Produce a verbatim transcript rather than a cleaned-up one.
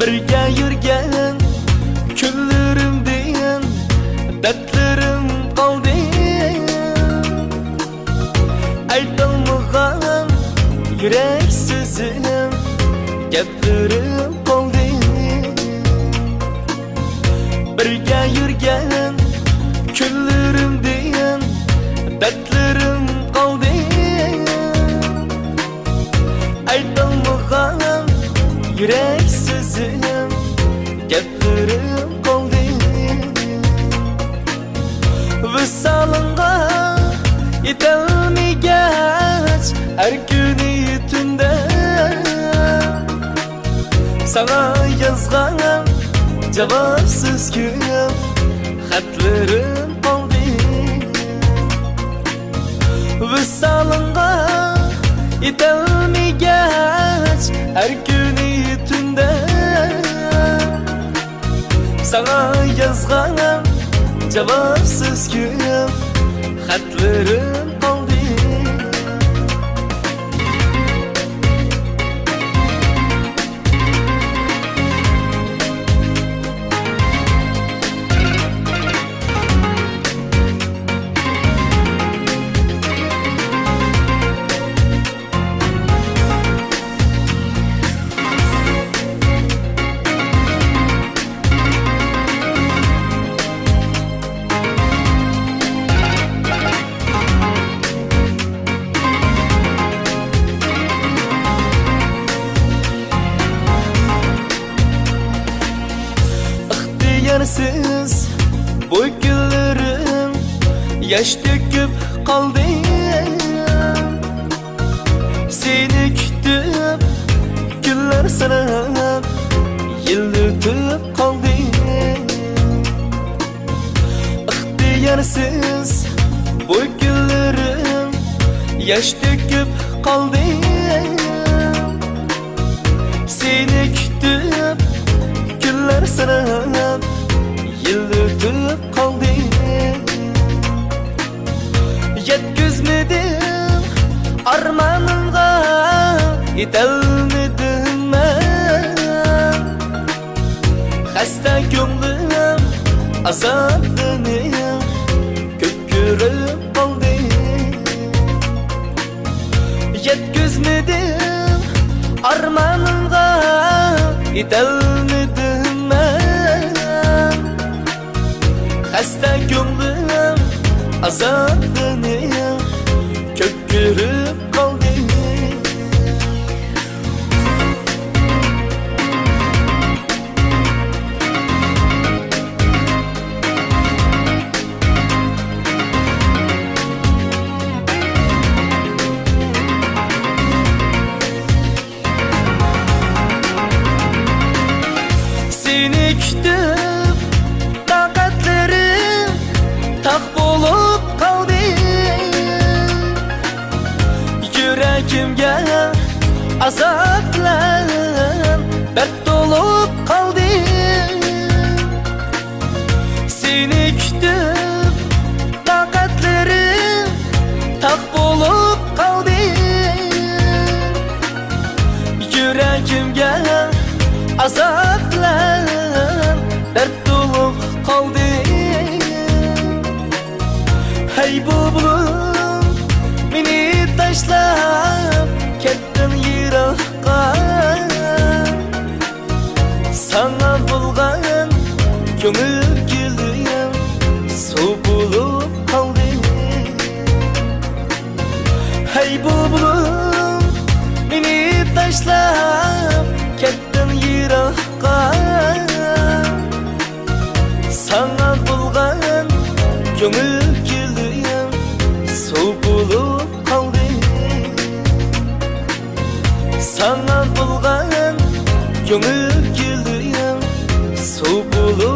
بىرگە يۈرگەن كۈنلىرىمدىن دەردلىرىم قالدى. ئېيتالمىغان يۈرەك سۆزۈم، گەپلىرىم قالدى. بىرگە يۈرگەن كۈنلىرىمدىن دەردلىرىم قالدى. ئېيتالمىغان يۈرەك سۆزۈم، گەپلىرىم قالدى. ۋىسالىڭغا يېتەلمىگەچ ھەر كۈنى تۈندە ساڭا يازغان جاۋابسىز كۆپ خەتلىرىم قالدى. ۋىسالىڭغا يېتەلمىگەچ ھەر كۈنى تۈندە ساڭا يازغان جاۋابسىز كۆپ خەتلىرىم قالدى. ئىختىيارسىز بۇ كۈنلىرىم ياش تۆكۈپ قالدى. سېنى كۈتۈپ كۈنلەر ساناپ يىل ئۆتۈپ قالدى. ئىختىيارسىز بۇ كۈنلىرىم ياش تۆكۈپ قالدى. سېنى كۈتۈپ كۈنلەر ساناپ يىل ئۆتۈپ قالدى. يەتكۈزمىدىم ئارمانىمغا، يېتەلمىدىم مەن. خەستە كۆڭلۈم ئازابلىنىپ كۆپ كۆرۈپ قالدى. يەتكۈزمىدىم ئارمانىمغا، يېتەلمىدىم مەن. خەستە كۆڭلۈم ئازابلىنىپ كۆپ كۆرۈپ قالدى. سېنى كۈتۈپ تاقەتلىرىم تاق بولۇپ قالدى. يۈرىكىمگە ئازابلار دەرد تولۇپ قالدى. سېنى كۈتۈپ تاقەتلىرىم تاق بولۇپ قالدى. يۈرىكىمگە ئازابلار دەرد تولۇپ قالدى. ھەي بۇلبۇلۇم، مېنى تاشلاپ كەتتىڭ يىراققا. ساڭا بولغان كۆڭۈل گۈلۈم سۇ بولۇپ قالدى. ساڭا بولغان كۆڭۈل گۈلۈم سۇ بولۇپ